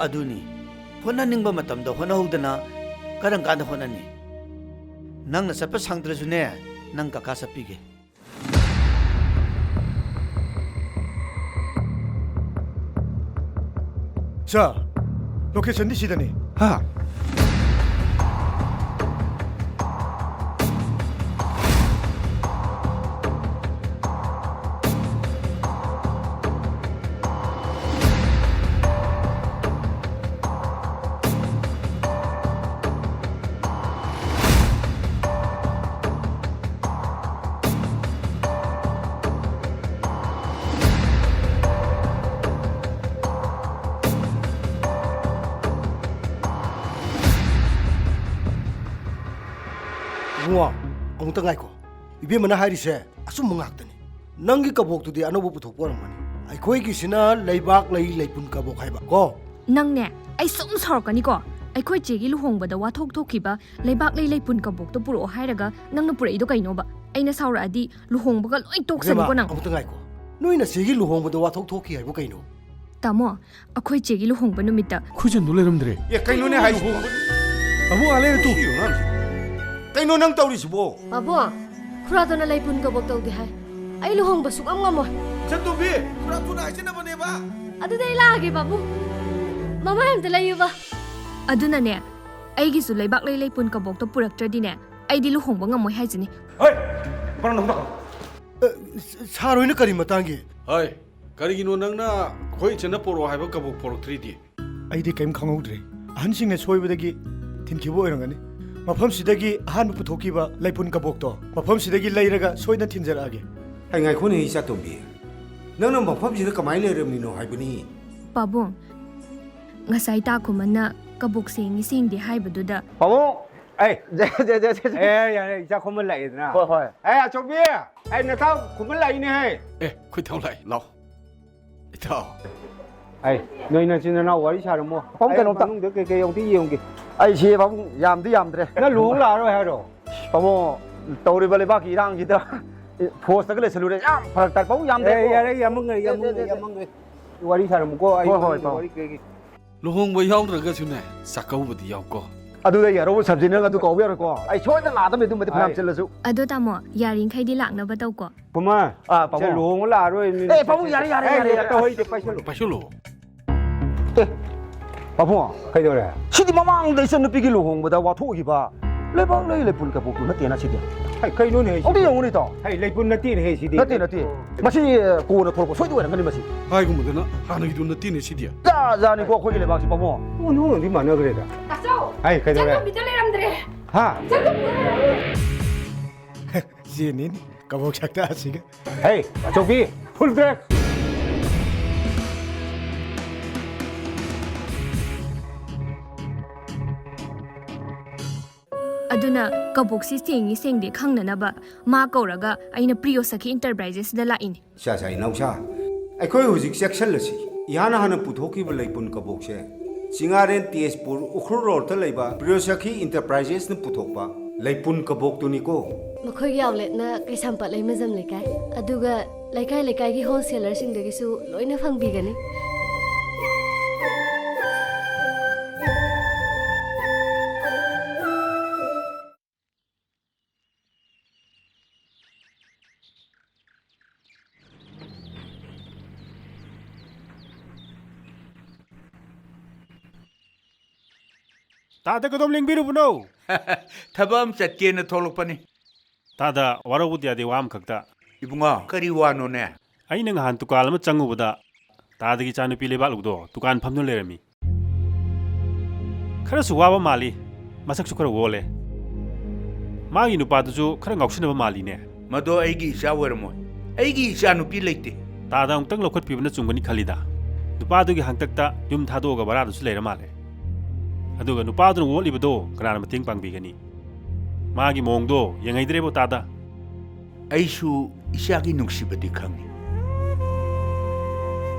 ꯑꯗꯨꯅꯤ, ꯍꯣꯠꯅꯅꯤꯡꯕ ꯃꯇꯝꯗ ꯍꯣꯠꯅꯍꯧꯗꯅ ꯀꯔꯝ ꯀꯥꯟꯗ ꯍꯣꯠꯅꯅꯤ? ꯅꯪꯅ ꯆꯠꯄ ꯁꯪꯗ꯭ꯔꯁꯨꯅꯦ, ꯅꯪ ꯀꯀꯥ ꯆꯠꯄꯤꯒꯦ꯫ ꯁꯥꯔ, ꯂꯣꯀꯦꯁꯟꯗꯤ ꯁꯤꯗꯅꯤ꯫ ꯍꯥ? ꯏꯕꯨꯡꯉꯣ, ꯑꯃꯨꯛꯇ ꯉꯥꯏꯈꯣ꯫ ꯏꯕꯦꯝꯃꯅ ꯍꯥꯏꯔꯤꯁꯦ ꯑꯆꯨꯝꯕ ꯉꯥꯛꯇꯅꯤ꯫ ꯅꯪꯒꯤ ꯀꯕꯣꯛꯇꯨꯗꯤ ꯑꯅꯧꯕ ꯄꯨꯊꯣꯛꯄ ꯑꯣꯏꯔꯝꯒꯅꯤ꯫ ꯑꯩꯈꯣꯏꯒꯤꯁꯤꯅ ꯂꯩꯕꯥꯛ ꯂꯩ ꯂꯩꯄꯨꯟ ꯀꯕꯣꯛ ꯍꯥꯏꯕ ꯀꯣ꯫ ꯅꯪꯅꯦ, ꯑꯩ ꯁꯨꯝ ꯁꯥꯎꯔꯛꯀꯅꯤꯀꯣ꯫ ꯑꯩꯈꯣꯏ ꯆꯦꯒꯤ ꯂꯨꯍꯣꯡꯕꯗ ꯋꯥꯊꯣꯛ ꯊꯣꯛꯈꯤꯕ ꯂꯩꯕꯥꯛ ꯂꯩ ꯂꯩꯄꯨꯟ ꯀꯕꯣꯛꯇꯣ ꯄꯨꯔꯛꯑꯣ ꯍꯥꯏꯔꯒ ꯅꯪꯅ ꯄꯨꯔꯛꯏꯗꯣ ꯀꯩꯅꯣꯕ? ꯑꯩꯅ ꯁꯥꯎꯔꯛꯑꯗꯤ ꯂꯨꯍꯣꯡꯕꯒ ꯂꯣꯏ ꯇꯣꯛꯁꯅꯤꯀꯣ ꯏꯕꯦꯝꯃ, ꯅꯪ꯫ ꯑꯃꯨꯛꯇ ꯉꯥꯏꯈꯣ꯫ ꯅꯣꯏ ꯅꯆꯦꯒꯤ ꯂꯨꯍꯣꯡꯕꯗ ꯋꯥꯊꯣꯛ ꯊꯣꯛꯈꯤ ꯍꯥꯏꯕꯨ ꯀꯩꯅꯣ? ꯇꯥꯃꯣ, ꯑꯩꯈꯣꯏ ꯆꯦꯒꯤ ꯂꯨꯍꯣꯡꯕ ꯅꯨꯃꯤꯠꯇ꯫ ꯈꯨꯖꯟꯗꯨ ꯂꯩꯔꯝꯗ꯭ꯔꯦ꯫ ꯑꯦ, ꯀꯩꯅꯣꯅꯦ ꯍꯥꯏꯁꯤꯕꯣ? ꯑꯕꯨꯡ, ꯑꯥ ꯂꯩꯔꯦ ꯇꯨ꯫ ꯀꯩꯅꯣ ꯅꯪ ꯇꯧꯔꯤꯁꯤꯕꯣ? ꯄꯥꯕꯨꯡ, ꯈꯨꯔꯥꯇꯣꯟꯅ ꯂꯩꯄꯨꯟ ꯀꯕꯣꯛ ꯇꯧꯗꯦ ꯍꯥꯏ꯫ ꯑꯩ ꯂꯨꯍꯣꯡꯕ ꯁꯨꯛꯉꯝ ꯉꯝꯃꯣꯏ꯫ ꯏꯆꯟꯇꯣꯝꯕꯤ, ꯈꯨꯔꯥꯇꯣꯟꯅ ꯍꯥꯏꯖꯅꯕꯅꯦꯕ꯫ ꯑꯗꯨꯗꯤ ꯑꯩ ꯂꯥꯛꯑꯒꯦ, ꯄꯥꯕꯨꯡ꯫ ꯃꯃꯥꯏ ꯑꯝꯇ ꯂꯩꯌꯨꯕ꯫ ꯑꯗꯨꯅꯅꯦ, ꯑꯩꯒꯤꯁꯨ ꯂꯩꯕꯥꯛ ꯂꯩ ꯂꯩꯄꯨꯟ ꯀꯕꯣꯛꯇꯣ ꯄꯨꯔꯛꯇ꯭ꯔꯗꯤꯅꯦ, ꯑꯩꯗꯤ ꯂꯨꯍꯣꯡꯕ ꯉꯝꯃꯣꯏ ꯍꯥꯏꯁꯤꯅꯤ꯫ ꯍꯣꯏ, ꯕꯔꯣ ꯅꯪ ꯇꯧ꯫ ꯑ, ꯁ-, ꯁꯥꯔ ꯍꯣꯏꯅ ꯀꯔꯤ ꯃꯇꯥꯡꯒꯤ? ꯍꯣꯏ, ꯀꯔꯤꯒꯤꯅꯣ ꯅꯪꯅ ꯑꯩꯈꯣꯏ ꯏꯆꯟꯅ ꯄꯣꯔꯛꯑꯣ ꯍꯥꯏꯕ ꯀꯕꯣꯛ ꯄꯣꯔꯛꯇ꯭ꯔꯤꯗꯤ? ꯑꯩꯗꯤ ꯀꯔꯤꯝ ꯈꯪꯍꯧꯗ꯭ꯔꯦ꯫ ꯑꯍꯟꯁꯤꯡꯅ ꯁꯣꯏꯕꯗꯒꯤ ꯊꯤꯟꯈꯤꯕ ꯑꯣꯏꯔꯝꯒꯅꯤ꯫ ꯃꯐꯝꯁꯤꯗꯒꯤ ꯑꯍꯥꯟꯕ ꯄꯨꯊꯣꯛꯈꯤꯕ ꯂꯩꯄꯨꯟ ꯀꯕꯣꯛꯇꯣ ꯃꯐꯝꯁꯤꯗꯒꯤ ꯂꯩꯔꯒ ꯁꯣꯏꯗꯅ ꯊꯤꯟꯖꯔꯛꯑꯒꯦ꯫ ꯑꯩ ꯉꯥꯏꯈꯣꯅꯦ, ꯏꯆꯥꯇꯣꯝꯕꯤ꯫ ꯅꯪꯅ ꯃꯐꯝꯁꯤꯗ ꯀꯃꯥꯏꯅ ꯂꯩꯔꯝꯃꯤꯅꯣ ꯍꯥꯏꯕꯅꯤ? ꯄꯥꯕꯨꯡ, ꯉꯁꯥꯏ ꯇꯥ ꯈꯨꯃꯟꯅ ꯀꯕꯣꯛ ꯁꯦꯡꯉꯤ ꯁꯦꯡꯗꯦ ꯍꯥꯏꯕꯗꯨꯗ꯫ ꯄꯥꯕꯨꯡ! ꯑꯩ! ꯖꯦ, ꯖꯦ, ꯖꯦ, ꯖꯦ, ꯖꯦ꯫ ꯑꯦ, ꯌꯥꯔꯦ, ꯏꯆꯥ ꯈꯨꯃꯟ ꯂꯥꯛꯑꯦꯗꯅ꯫ ꯍꯣꯏ, ꯍꯣꯏ꯫ ꯑꯦ, ꯑꯆꯧꯕꯤ! ꯑꯩ ꯅꯇꯥꯎ ꯈꯨꯃꯟ ꯂꯥꯛꯏꯅꯦꯍꯦ꯫ ꯑꯦ, ꯈꯣꯏꯊꯧ ꯂꯥꯛꯏ, ꯂꯥꯎ꯫ ꯏꯇꯥꯎ꯫ ꯑꯩ, ꯅꯣꯏ ꯅꯆꯤꯟ ꯅꯅꯥꯎ ꯋꯥꯔꯤ ꯁꯥꯔꯝꯃꯣ꯫ ꯄꯥꯕꯨꯡ, ꯑꯩ ꯀꯩꯅꯣꯝꯇ꯫ ꯃꯅꯨꯡꯗ ꯀꯩꯀꯩ ꯑꯃꯨꯛꯇ ꯌꯦꯡꯉꯨꯒꯦ꯫ ꯑꯩꯁꯦ ꯄꯥꯕꯨꯡ ꯌꯥꯝꯗꯤ ꯌꯥꯝꯗ꯭ꯔꯦ꯫ ꯅꯪ ꯂꯨꯍꯣꯡ ꯂꯥꯛꯑꯔꯣꯏ ꯍꯥꯏꯔꯣ? ꯄꯥꯕꯨꯡ, ꯇꯧꯔꯤꯕ ꯂꯩꯕꯥꯛꯀꯤ ꯏꯔꯥꯡꯁꯤꯗ ꯐꯣꯔꯁꯇꯒ ꯂꯩꯁꯜꯂꯨꯔꯦ꯫ ꯌꯥꯝ ꯐꯔꯛ ꯇꯥꯏ꯫ ꯄꯥꯕꯨꯡ ꯌꯥꯝꯗ꯭ꯔꯦꯀꯣ꯫ ꯑꯦ, ꯌꯥꯔꯦ, ꯌꯥꯝꯃꯟꯈ꯭ꯔꯦ, ꯌꯥꯝꯃꯟꯈ꯭ꯔꯦ, ꯌꯥꯝꯃꯟꯈ꯭ꯔꯦ꯫ ꯋꯥꯔꯤ ꯁꯥꯔꯝꯃꯨꯀꯣ, ꯑꯩ ꯍꯣꯏ, ꯍꯣꯏ, ꯃꯅꯨꯡꯗ ꯄꯥꯕꯨꯡ꯫ ꯋꯥꯔꯤ ꯀꯩꯒꯤ꯫ ꯂꯨꯍꯣꯡꯕ ꯌꯥꯎꯗ꯭ꯔꯒꯁꯨꯅꯦ, ꯆꯥꯛꯀꯧꯕꯗꯤ ꯌꯥꯎꯀꯣ꯫ ꯑꯗꯨꯗ ꯑꯩ ꯑꯔꯧꯕ ꯁꯕꯖꯦꯛ ꯅꯪ ꯑꯗꯨ ꯀꯥꯎꯕ ꯌꯥꯔꯣꯏꯀꯣ꯫ ꯑꯩ ꯁꯣꯏꯗꯅ ꯂꯥꯛꯑꯗꯕꯅꯤ ꯑꯗꯨꯃꯗꯤ ꯐꯅꯌꯥꯝ ꯍꯣꯏ꯫ ꯆꯤꯜꯂꯁꯨ꯫ ꯑꯗꯣ ꯇꯥꯃꯣ, ꯌꯥꯔꯤꯈꯩꯗꯤ ꯂꯥꯛꯅꯕ ꯇꯧꯀꯣ꯫ ꯈꯨꯃꯟ, ꯑꯥ, ꯄꯥꯕꯨꯡ꯫ ꯁꯦ, ꯂꯨꯍꯣꯡꯕ ꯂꯥꯛꯑꯔꯣꯏ, ꯃꯤ ꯑꯦ, ꯄꯥꯕꯨꯡ, ꯌꯥꯔꯦ, ꯌꯥꯔꯦ, ꯑꯦ, ꯌꯥꯔꯦ, ꯌꯥꯔꯦ꯫ ꯇꯧꯍꯩꯗꯦ, ꯄꯥꯏꯁꯜꯂꯨ꯫ ꯄꯥꯏꯁꯜꯂꯨ꯫ ꯑꯦ, ꯄꯥꯕꯨꯡ꯫ ꯀꯩꯗꯧꯔꯦ? ꯁꯤꯗꯤ ꯃꯃꯥꯡꯗ ꯏꯆꯟꯅꯨꯄꯤꯒꯤ ꯂꯨꯍꯣꯡꯕꯗ ꯋꯥꯊꯣꯛꯈꯤꯕ ꯂꯩꯕꯥꯛ ꯂꯩ ꯂꯩꯄꯨꯟ ꯀꯕꯣꯛꯇꯨ ꯅꯠꯇꯦꯅ ꯁꯤꯗꯤ꯫ ꯍꯩ, ꯀꯩꯅꯣꯅꯦ ꯍꯩꯁꯤꯕꯣ? ꯑꯝꯇ ꯌꯦꯡꯉꯨꯅꯦ, ꯏꯇꯥꯎ꯫ ꯍꯩ, ꯂꯩꯄꯨꯟ ꯅꯠꯇꯦꯅꯦ ꯍꯩ, ꯁꯤꯗꯤ꯫ ꯅꯠꯇꯦ, ꯅꯠꯇꯦ꯫ ꯃꯁꯤ, ꯑ, ꯀꯣꯟꯅ ꯊꯣꯛꯂꯛꯄ ꯁꯣꯏꯗ ꯑꯣꯏꯔꯝꯒꯅꯤ ꯃꯁꯤ꯫ ꯍꯥꯏꯒꯨꯝꯕꯗꯅ ꯍꯥꯟꯅꯒꯤꯗꯨ ꯅꯠꯇꯦꯅꯦ ꯁꯤꯗꯤ꯫ ꯖꯥꯠ ꯖꯥꯠꯅꯤꯀꯣ ꯑꯩꯈꯣꯏꯒꯤ ꯂꯩꯕꯥꯛꯁꯤ, ꯄꯥꯕꯨꯡ꯫ ꯑꯣꯟꯊꯣꯛꯅꯗꯤ ꯃꯥꯟꯅꯈ꯭ꯔꯦꯗ꯫ ꯇꯥꯆꯧ! ꯍꯥꯏ, ꯀꯩꯗꯧꯔꯦ? ꯏꯆꯟꯇꯣꯝꯕꯤꯗ ꯂꯩꯔꯝꯗ꯭ꯔꯦ꯫ ꯍꯥ? ꯏꯆꯟꯇꯣꯝꯕꯤꯗ ꯂꯩꯔꯝꯗ꯭ꯔꯦ꯫ ꯁꯤꯅꯤꯅꯦ, ꯀꯕꯣꯛ ꯁꯛꯇꯥꯁꯤꯒ꯫ ꯍꯦ, ꯑꯆꯧꯕꯤ, full dress! ꯑꯗꯨꯅ ꯀꯕꯣꯛꯁꯤ ꯁꯦꯡꯉꯤ ꯁꯦꯡꯗꯦ ꯈꯪꯅꯅꯕ ꯃꯥ ꯀꯧꯔꯒ ꯑꯩꯅ ꯄ꯭ꯔꯤꯌꯣ ꯁꯈꯤ ꯏꯟꯇꯔꯄ꯭ꯔꯥꯏꯖꯦꯁꯇ ꯂꯥꯛꯏꯅꯤ꯫ ꯏꯆꯥ ꯏꯅꯥꯎꯆꯥ, ꯑꯩꯈꯣꯏ ꯍꯧꯖꯤꯛ ꯆꯦꯛꯁꯤꯜꯂꯁꯤ꯫ ꯏꯍꯥꯟ ꯍꯥꯟꯅ ꯄꯨꯊꯣꯛꯈꯤꯕ ꯂꯩꯄꯨꯟ ꯀꯕꯣꯛꯁꯦ ꯆꯤꯡꯉꯥꯔꯦꯟ ꯇꯦꯖꯄꯨꯔ ꯎꯈ꯭ꯔꯨꯜ ꯔꯣꯗꯇ ꯂꯩꯕ ꯄ꯭ꯔꯤꯌꯣꯁꯈꯤ ꯏꯟꯇꯔꯄ꯭ꯔꯥꯏꯖꯦꯁꯅ ꯄꯨꯊꯣꯛꯄ ꯂꯩꯄꯨꯟ ꯀꯕꯣꯛꯇꯨꯅꯤꯀꯣ꯫ ꯃꯈꯣꯏꯒꯤ ꯑꯥꯎꯠꯂꯦꯠꯅ ꯀꯩꯁꯥꯝꯄꯥꯠ ꯂꯩꯃꯖꯝ ꯂꯩꯀꯥꯏ, ꯑꯗꯨꯒ ꯂꯩꯀꯥꯏ ꯂꯩꯀꯥꯏꯒꯤ ꯍꯣꯜꯁꯦꯂꯔꯁꯤꯡꯗꯒꯤꯁꯨ ꯂꯣꯏꯅ ꯐꯪꯕꯤꯒꯅꯤ꯫ ꯇꯥꯗ ꯀꯗꯣꯝ ꯂꯦꯡꯕꯤꯔꯨꯕꯅꯣ? ꯊꯕꯛ ꯑꯃ ꯆꯠꯀꯦꯅ ꯊꯣꯛꯂꯛꯄꯅꯤ꯫ ꯇꯥꯗ, ꯋꯥꯔꯧꯕꯗꯤ ꯌꯥꯗꯦ, ꯋꯥ ꯑꯃꯈꯛꯇ꯫ ꯏꯕꯨꯡꯉꯣ, ꯀꯔꯤ ꯋꯥꯅꯣꯅꯦ? ꯑꯩꯅ ꯉꯍꯥꯟ ꯗꯨꯀꯥꯟ ꯑꯃ ꯆꯪꯉꯨꯕꯗ ꯇꯥꯗꯒꯤ ꯏꯆꯥꯅꯨꯄꯤ ꯂꯩꯕꯥꯛꯂꯨꯗꯣ ꯗꯨꯀꯥꯟ ꯐꯝꯗꯨꯅ ꯂꯩꯔꯝꯃꯤ꯫ ꯈꯔꯁꯨ ꯋꯥꯕ ꯃꯥꯜꯂꯤ, ꯃꯁꯛꯁꯨ ꯈꯔ ꯑꯣꯜꯂꯦ꯫ ꯃꯥꯒꯤ ꯅꯨꯄꯥꯗꯨꯁꯨ ꯈꯔ ꯉꯥꯎꯁꯤꯟꯅꯕ ꯃꯥꯜꯂꯤꯅꯦ꯫ ꯃꯗꯣ ꯑꯩꯒꯤ ꯏꯆꯥ ꯑꯣꯏꯔꯝꯃꯣꯏ, ꯑꯩꯒꯤ ꯏꯆꯥ ꯅꯨꯄꯤ ꯂꯩꯇꯦ꯫ ꯇꯥꯗ ꯑꯃꯨꯛꯇꯪ ꯂꯧꯈꯠꯄꯤꯕꯅ ꯆꯨꯝꯒꯅꯤ ꯈꯜꯂꯤꯗ꯫ ꯅꯨꯄꯥꯗꯨꯒꯤ ꯍꯥꯡꯇꯛꯇ ꯌꯨꯝ ꯊꯥꯗꯣꯛꯑꯒ ꯚꯔꯥꯗꯨꯁꯨ ꯂꯩꯔ ꯃꯥꯜꯂꯦ꯫ ꯑꯗꯨꯒ ꯅꯨꯄꯥꯗꯨꯅ ꯋꯣꯠꯂꯤꯕꯗꯣ ꯀꯅꯥꯅ ꯃꯇꯦꯡ ꯄꯥꯡꯕꯤꯒꯅꯤ? ꯃꯥꯒꯤ ꯃꯑꯣꯡꯗꯣ ꯌꯦꯡꯍꯩꯗ꯭ꯔꯦꯕꯣ, ꯇꯥꯗ꯫ ꯑꯩꯁꯨ ꯏꯆꯥꯒꯤ ꯅꯨꯡꯁꯤꯕꯗꯤ ꯈꯪꯉꯤ꯫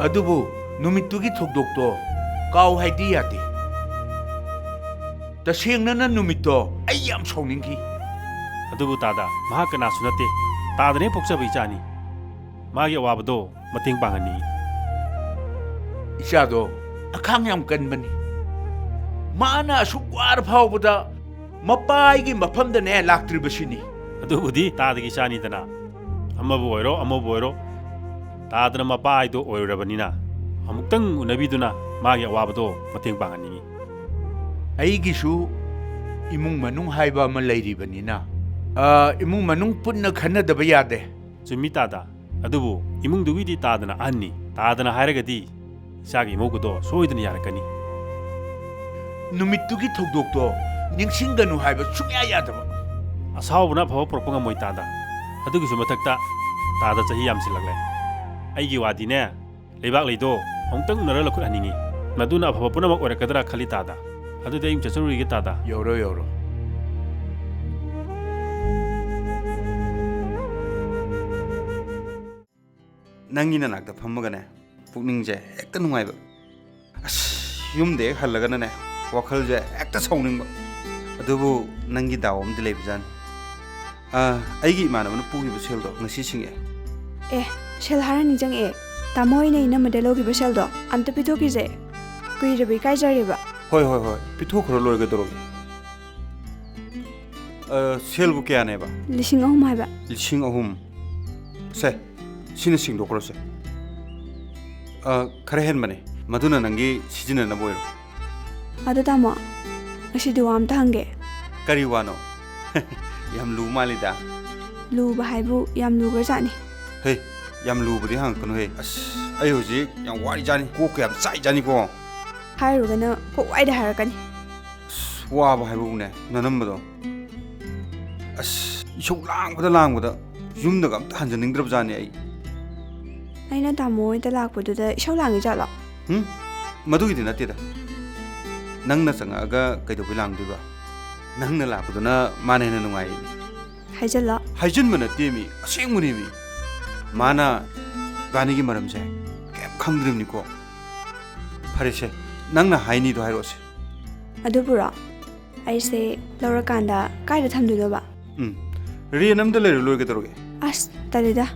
ꯑꯗꯨꯕꯨ ꯅꯨꯃꯤꯠꯇꯨꯒꯤ ꯊꯧꯗꯣꯛꯇꯣ ꯀꯥꯎ ꯍꯥꯏꯗꯤ ꯌꯥꯗꯦ꯫ ꯇꯁꯦꯡꯅꯅ ꯅꯨꯃꯤꯠꯇꯣ ꯑꯩ ꯌꯥꯝ ꯁꯥꯎꯅꯤꯡꯈꯤ꯫ ꯑꯗꯨꯕꯨ ꯇꯥꯗ, ꯃꯍꯥꯛ ꯀꯅꯥꯁꯨ ꯅꯠꯇꯦ꯫ ꯇꯥꯗꯅ ꯍꯦꯛ ꯄꯣꯛꯆꯕ ꯏꯆꯥꯅꯤ꯫ ꯃꯥꯒꯤ ꯑꯋꯥꯕꯗꯣ ꯃꯇꯦꯡ ꯄꯥꯡꯍꯟꯅꯤꯡꯉꯤ꯫ ꯏꯆꯥꯗꯣ ꯑꯈꯥꯡ ꯌꯥꯝ ꯀꯟꯕꯅꯤ꯫ ꯃꯥꯅ ꯑꯁꯨꯛ ꯋꯥꯔ ꯐꯥꯎꯕꯗ ꯃꯄꯥꯒꯤ ꯃꯐꯝꯗꯅꯦ ꯂꯥꯛꯇ꯭ꯔꯤꯕꯁꯤꯅꯤ꯫ ꯑꯗꯨꯕꯨꯗꯤ ꯇꯥꯗꯒꯤ ꯏꯆꯥꯅꯤꯗꯅ꯫ ꯑꯃꯕꯨ ꯑꯣꯏꯔꯣ, ꯑꯃꯕꯨ ꯑꯣꯏꯔꯣ, ꯇꯥꯗꯅ ꯃꯄꯥ ꯍꯥꯏꯗꯣ ꯑꯣꯏꯔꯨꯔꯕꯅꯤꯅ, ꯑꯃꯨꯛꯇꯪ ꯎꯅꯕꯤꯗꯨꯅ ꯃꯥꯒꯤ ꯑꯋꯥꯕꯗꯣ ꯃꯇꯦꯡ ꯄꯥꯡꯍꯟꯅꯤꯡꯉꯤ꯫ ꯑꯩꯒꯤꯁꯨ ꯏꯃꯨꯡ ꯃꯅꯨꯡ ꯍꯥꯏꯕ ꯑꯃ ꯂꯩꯔꯤꯕꯅꯤꯅ, ꯑ, ꯏꯃꯨꯡ ꯃꯅꯨꯡ ꯄꯨꯟꯅ ꯈꯟꯅꯗꯕ ꯌꯥꯗꯦ꯫ ꯆꯨꯝꯃꯤ ꯇꯥꯗ꯫ ꯑꯗꯨꯕꯨ ꯏꯃꯨꯡꯗꯨꯒꯤꯗꯤ ꯇꯥꯗꯅ ꯑꯍꯟꯅꯤ꯫ ꯇꯥꯗꯅ ꯍꯥꯏꯔꯒꯗꯤ ꯏꯆꯥꯒꯤ ꯏꯃꯧꯒꯗꯣ ꯁꯣꯏꯗꯅ ꯌꯥꯔꯛꯀꯅꯤ꯫ ꯅꯨꯃꯤꯠꯇꯨꯒꯤ ꯊꯧꯗꯣꯛꯇꯣ ꯅꯤꯡꯁꯤꯡꯒꯅꯨ ꯍꯥꯏꯕ ꯁꯨꯡꯌꯥ ꯌꯥꯗꯕ꯫ ꯑꯁꯥꯎꯕꯅ ꯑꯐꯕ ꯄꯨꯔꯛꯄ ꯉꯝꯃꯣꯏ ꯇꯥꯗ꯫ ꯑꯗꯨꯒꯤꯁꯨ ꯃꯊꯛꯇ ꯇꯥꯗ ꯆꯍꯤ ꯌꯥꯝꯁꯤꯜꯂꯛꯂꯦ꯫ ꯑꯩꯒꯤ ꯋꯥꯗꯤꯅꯦ, ꯂꯩꯕꯥꯛ ꯂꯩꯗꯣ ꯑꯃꯨꯛꯇꯪ ꯎꯅꯔ ꯂꯧꯈꯠꯍꯟꯅꯤꯡꯉꯤ꯫ ꯃꯗꯨꯅ ꯑꯐꯕ ꯄꯨꯝꯅꯃꯛ ꯑꯣꯏꯔꯛꯀꯗ꯭ꯔꯥ ꯈꯜꯂꯤ ꯇꯥꯗ꯫ ꯑꯗꯨꯗꯤ ꯑꯩ ꯑꯃꯨꯛ ꯆꯠꯆꯔꯨꯔꯤꯒꯦ ꯇꯥꯗ꯫ ꯌꯧꯔꯣ, ꯌꯧꯔꯣ꯫ ꯅꯪꯒꯤ ꯅꯅꯥꯛꯇ ꯐꯝꯃꯒꯅꯦ, ꯄꯨꯛꯅꯤꯡꯁꯦ ꯍꯦꯛꯇ ꯅꯨꯡꯉꯥꯏꯕ꯫ ꯑꯁ, ꯌꯨꯝꯗ ꯍꯦꯛ ꯍꯜꯂꯒꯅꯅꯦ, ꯋꯥꯈꯜꯁꯦ ꯍꯦꯛꯇ ꯁꯥꯎꯅꯤꯡꯕ꯫ ꯑꯗꯨꯕꯨ ꯅꯪꯒꯤ ꯗꯥꯎ ꯑꯃꯗꯤ ꯂꯩꯕꯖꯥꯠꯅꯤ꯫ ꯑ, ꯑꯩꯒꯤ ꯏꯃꯥꯟꯅꯕꯅ ꯄꯨꯈꯤꯕ ꯁꯦꯜꯗꯣ ꯉꯁꯤ ꯁꯤꯡꯉꯛꯑꯦ꯫ ꯑꯦ, ꯁꯦꯜ ꯍꯥꯏꯔ ꯅꯤꯡꯁꯤꯡꯉꯛꯑꯦ꯫ ꯇꯥꯃꯣ ꯍꯣꯏꯅ ꯏꯅꯝꯃꯗ ꯂꯧꯈꯤꯕ ꯁꯦꯜꯗꯣ ꯑꯝꯇ ꯄꯤꯊꯣꯛꯈꯤꯁꯦ꯫ ꯀꯨꯏꯔꯕ ꯏꯀꯥꯏꯖꯔꯦꯕ꯫ ꯍꯣꯏ, ꯍꯣꯏ, ꯍꯣꯏ, ꯄꯤꯊꯣꯛꯈ꯭ꯔ ꯂꯣꯏꯔꯦ, ꯀꯩꯗꯧꯔꯒꯦ? ꯑ, ꯁꯦꯜꯕꯨ ꯀꯌꯥꯅꯦꯕ? ꯂꯤꯁꯤꯡ ꯑꯍꯨꯝ ꯍꯥꯏꯕ꯫ ꯂꯤꯁꯤꯡ ꯑꯍꯨꯝ꯫ ꯁꯦ, ꯁꯤꯅ ꯁꯤꯡꯗꯣꯛꯈ꯭ꯔꯣꯁꯦ꯫ ꯑ, ꯈꯔ ꯍꯦꯟꯕꯅꯦ꯫ ꯃꯗꯨꯅ ꯅꯪꯒꯤ ꯁꯤꯖꯤꯟꯅꯅꯕ ꯑꯣꯏꯔꯣ꯫ ꯑꯗꯣ ꯇꯥꯃꯣ, ꯉꯁꯤꯗꯤ ꯋꯥ ꯑꯝꯇ ꯍꯪꯒꯦ꯫ ꯀꯔꯤ ꯋꯥꯅꯣ? ꯌꯥꯝ ꯂꯨ ꯃꯥꯜꯂꯤꯗ꯫ ꯂꯨꯕ ꯍꯥꯏꯕꯨ ꯌꯥꯝ ꯂꯨꯈ꯭ꯔꯖꯥꯠꯅꯤ꯫ ꯍꯦ, ꯌꯥꯝ ꯂꯨꯕꯗꯤ ꯍꯪꯉꯛꯀꯅꯨꯍꯦ꯫ ꯑꯁ, ꯑꯩ ꯍꯧꯖꯤꯛ ꯌꯥꯝ ꯋꯥꯔꯤꯖꯥꯠꯅꯤ꯫ ꯀꯣꯛꯀ ꯌꯥꯝ ꯆꯥꯛꯏꯖꯥꯠꯅꯤꯀꯣ꯫ ꯍꯥꯏꯔꯨꯒꯅ ꯀꯣꯛ ꯋꯥꯏꯗ ꯍꯥꯏꯔꯛꯀꯅꯤ꯫ ꯑꯁ, ꯋꯥꯕ ꯍꯥꯏꯕꯕꯨꯅꯦ, ꯅꯅꯝꯕꯗꯣ꯫ ꯑꯁ, ꯏꯁꯧ ꯂꯥꯡꯕꯗ ꯂꯥꯡꯕꯗ ꯌꯨꯝꯗꯒ ꯑꯝꯇ ꯍꯟꯖꯅꯤꯡꯗ꯭ꯔꯕꯖꯥꯠꯅꯤ ꯑꯩ꯫ ꯑꯩꯅ ꯇꯥꯃꯣ ꯍꯣꯏꯗ ꯂꯥꯛꯄꯗꯨꯗ ꯏꯁꯧ ꯂꯥꯡꯉꯤ ꯖꯥꯠꯂꯣ? ꯎꯝ? ꯃꯗꯨꯒꯤꯗꯤ ꯅꯠꯇꯦꯗ꯫ ꯅꯪꯅ ꯆꯪꯉꯛꯑꯒ ꯀꯩꯗꯧꯕꯩ ꯂꯥꯡꯗꯣꯏꯕ? ꯅꯪꯅ ꯂꯥꯛꯄꯗꯨꯅ ꯃꯥꯅ ꯍꯦꯟꯅ ꯅꯨꯡꯉꯥꯏ꯫ ꯍꯥꯏꯖꯜꯂꯣ꯫ ꯍꯥꯏꯖꯤꯟꯕ ꯅꯠꯇꯦ ꯃꯤ, ꯑꯁꯦꯡꯕꯅꯤ ꯃꯤ꯫ ꯃꯥꯅ ꯏꯕꯥꯅꯤꯒꯤ ꯃꯔꯝꯁꯦ ꯀꯩꯝ ꯈꯪꯗ꯭ꯔꯤꯕꯅꯤꯀꯣ꯫ ꯐꯔꯦꯁꯦ, ꯅꯪꯅ ꯍꯥꯏꯅꯤꯗꯣ ꯍꯥꯏꯔꯛꯑꯣꯁꯦ꯫ ꯑꯗꯨꯕꯨꯔꯣ, ꯑꯩꯁꯦ ꯂꯧꯔꯀꯥꯟꯗ ꯀꯥꯏꯗ ꯊꯝꯗꯣꯏꯅꯣꯕ? ꯎꯝ, ꯔꯦꯟ ꯑꯝꯗ ꯂꯩꯔ ꯂꯣꯏꯔꯦ, ꯀꯩꯗꯧꯔꯒꯦ? ꯑꯁ, ꯇꯜꯂꯤꯗ꯫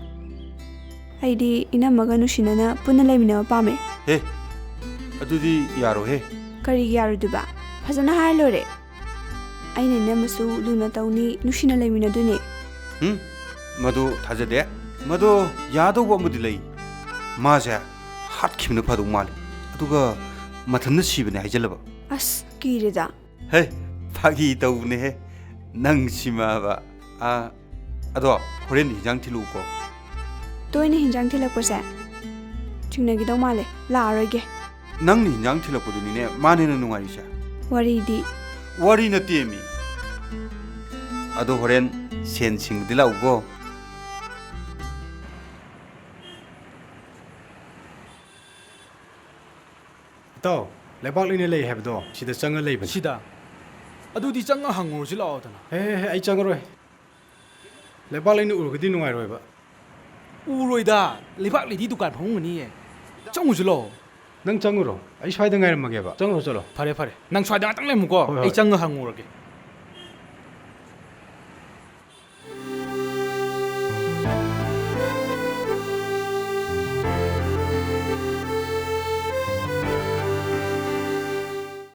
ꯑꯩꯗꯤ ꯏꯅꯝꯃꯒ ꯅꯨꯡꯁꯤꯅꯅ ꯄꯨꯟꯅ ꯂꯩꯃꯤꯟꯅꯕ ꯄꯥꯝꯃꯦ꯫ ꯍꯦ, ꯑꯗꯨꯗꯤ ꯌꯥꯔꯣꯏꯍꯦ꯫ ꯀꯔꯤꯒꯤ ꯌꯥꯔꯣꯏꯗꯣꯏꯕ? ꯐꯖꯅ ꯍꯥꯏꯔ ꯂꯣꯏꯔꯦ꯫ ꯑꯩꯅ ꯏꯅꯝꯃꯁꯨ ꯂꯨꯅ ꯇꯧꯅꯤ, ꯅꯨꯡꯁꯤꯅ ꯂꯩꯃꯤꯟꯅꯗꯣꯏꯅꯦ꯫ ꯎꯝ, ꯃꯗꯨ ꯊꯥꯖꯗꯦ꯫ ꯃꯗꯣ ꯌꯥꯗꯧꯕ ꯑꯃꯗꯤ ꯂꯩ꯫ ꯃꯥꯁꯦ ꯍꯥꯠꯈꯤꯕꯅ ꯐꯗꯧ ꯃꯥꯜꯂꯦ꯫ ꯑꯗꯨꯒ ꯃꯊꯟꯇ ꯁꯤꯕꯅꯦ ꯍꯥꯏꯖꯜꯂꯕ꯫ ꯑꯁ, ꯀꯤꯔꯦꯗ꯫ ꯍꯦ, ꯐꯥꯒꯤ ꯇꯧꯕꯅꯦꯍꯦ꯫ ꯅꯪ ꯁꯤꯃꯕ꯫ ꯑꯥ, ꯑꯗꯣ ꯍꯣꯔꯦꯟ ꯍꯤꯟꯖꯥꯡ ꯊꯤꯜꯂꯛꯎꯀꯣ꯫ ꯇꯣꯏꯅ ꯍꯤꯟꯖꯥꯡ ꯊꯤꯜꯂꯛꯄꯁꯦ ꯆꯤꯡꯅꯈꯤꯗꯧ ꯃꯥꯜꯂꯦ꯫ ꯂꯥꯛꯑꯔꯣꯏꯒꯦ꯫ ꯅꯪꯅ ꯍꯤꯟꯖꯥꯡ ꯊꯤꯜꯂꯛꯄꯗꯨꯅꯤꯅꯦ ꯃꯥꯅ ꯍꯦꯟꯅ ꯅꯨꯡꯉꯥꯏꯔꯤꯁꯦ꯫ ꯋꯥꯔꯤꯗꯤ꯫ ꯋꯥꯔꯤ ꯅꯠꯇꯦꯃꯤ꯫ ꯑꯗꯣ ꯍꯣꯔꯦꯟ ꯁꯦꯟ ꯁꯤꯡꯕꯗꯤ ꯂꯥꯛꯎꯀꯣ꯫ ꯏꯇꯥꯎ, ꯂꯩꯕꯥꯛ ꯂꯩꯅ ꯂꯩ ꯍꯥꯏꯕꯗꯣ ꯁꯤꯗ ꯆꯪꯉ ꯂꯩꯕꯅꯤ꯫ ꯁꯤꯗ? ꯑꯗꯨꯗꯤ ꯆꯪꯉ ꯍꯪꯉꯨꯔꯁꯤ ꯂꯥꯛꯑꯣꯗꯅ꯫ ꯍꯦ, ꯍꯦ, ꯍꯦ, ꯑꯩ ꯆꯪꯉꯔꯣꯏ꯫ ꯂꯩꯕꯥꯛ ꯂꯩꯅ ꯎꯔꯒꯗꯤ ꯅꯨꯡꯉꯥꯏꯔꯣꯏꯕ꯫ ꯎꯔꯣꯏꯗ, ꯂꯩꯕꯥꯛ ꯂꯩꯗꯤ ꯗꯨꯀꯥꯟ ꯐꯝꯃꯝꯒꯅꯤꯌꯦ꯫ ꯆꯪꯉꯨꯁꯤ ꯂꯥꯛꯑꯣ꯫ ꯅꯪ ꯆꯪꯉꯨꯔꯣ, ꯑꯩ ꯁ꯭ꯋꯥꯏꯗ ꯉꯥꯏꯔꯝꯃꯒꯦꯕ꯫ ꯆꯪꯉꯨꯔꯣ, ꯆꯠꯂꯣ꯫ ꯐꯔꯦ, ꯐꯔꯦ, ꯅꯪ ꯁ꯭ꯋꯥꯏꯗ ꯉꯥꯛꯇꯪ ꯂꯩꯔꯝꯃꯨꯀꯣ꯫ ꯍꯣꯏ, ꯍꯣꯏ꯫ ꯑꯩ ꯆꯪꯉ ꯍꯪꯉꯨꯔꯒꯦ꯫